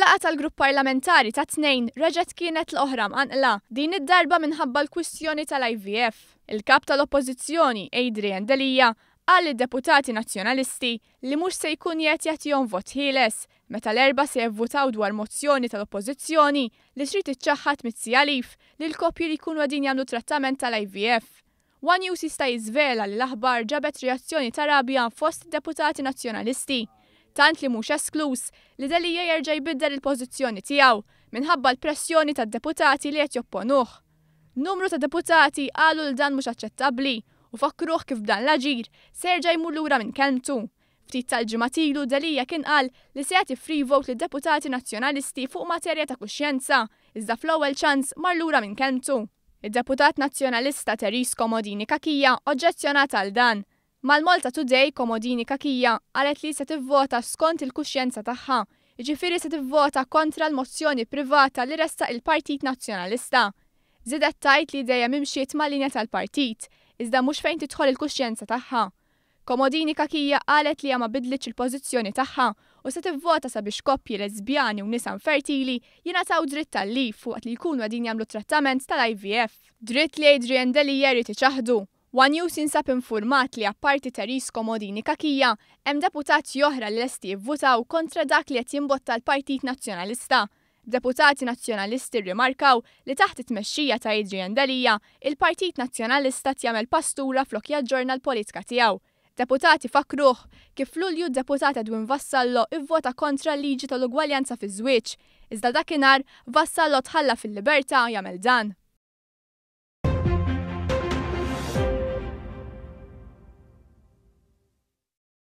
Il-laqgħa tal-grupp parlamentari tat-Tnejn reġgħet kienet l-oħra mqanqla, din id-darba minħabba l-kwistjoni tal-IVF. Il-Kap tal-Oppożizzjoni, Adrian Delia, qal lid-deputati Nazzjonalisti li mhux se jkun qiegħed jagħtihom vot ħieles meta l-Erbgħa se jivvutaw dwar mozzjoni tal-Oppożizzjoni li trid iċċaħħad mit-Sea Leaf lill-koppji li jkunu qegħdin jagħmlu trattament tal-IVF. One News jista' jiżvela li l-aħbar ġabet reazzjoni ta' rabja fost id-deputati Nazzjonalisti, tant li mhux eskluż li Delia jerġa' jbiddel il-pożizzjoni tiegħu minħabba l-pressjoni tad-deputati li qed jopponuh. Numru ta' deputati qalu li dan mhux aċċettabbli u fakkruh kif b'dan l-aġir se jerġa' jmur lura minn kelmtu. Ftit tal-ġimgħat ilu Delia kien qal li se jagħti free vote lid-deputati Nazzjonalisti fuq materja ta' kuxjenza, iżda fl-ewwel ċans mar lura minn kelmtu. Id-deputat Nazzjonalista Therese Comodini Cachia oġġezzjonat għal dan. Mal-Malta Today, Comodini Cachia qalet li se tivvota skont il-kuxjenza tagħha, jiġifieri se tivvota kontra l-mozzjoni privata li ressaq il-Partit Nazzjonalista. Żiedet tgħid li dejjem imxiet mal-linja tal-partit, iżda mhux fejn tidħol il-kuxjenza tagħha. Comodini Cachia qalet li hija ma bidlitx il-pożizzjoni tagħha u se tivvota sabiex koppji leżbjani u nisa infertili jingħataw dritt għal-leave waqt li jkunu qegħdin jagħmlu t-trattament tal-IVF. Dritt li Adrian Delia jrid iċaħħdu. One News jinsab infurmat li apparti Therese Comodini Cachia, hemm deputati oħra li lesti jivvutaw kontra dak li qed jimbotta l-Partit Nazzjonalista. Deputati Nazzjonalisti rrimarkaw li taħt it-tmexxija ta' Adrian Delia, il-Partit Nazzjonalista qed jagħmel pastura flok jaġġorna l-politika tiegħu. Deputati fakkruh kif f'Lulju d-Deputat Edwin Vassallo ivvota kontra l-liġi tal-ugwaljanza fiż-żwieġ, iżda dakinhar Vassallo tħalla fil-libertà jagħmel dan.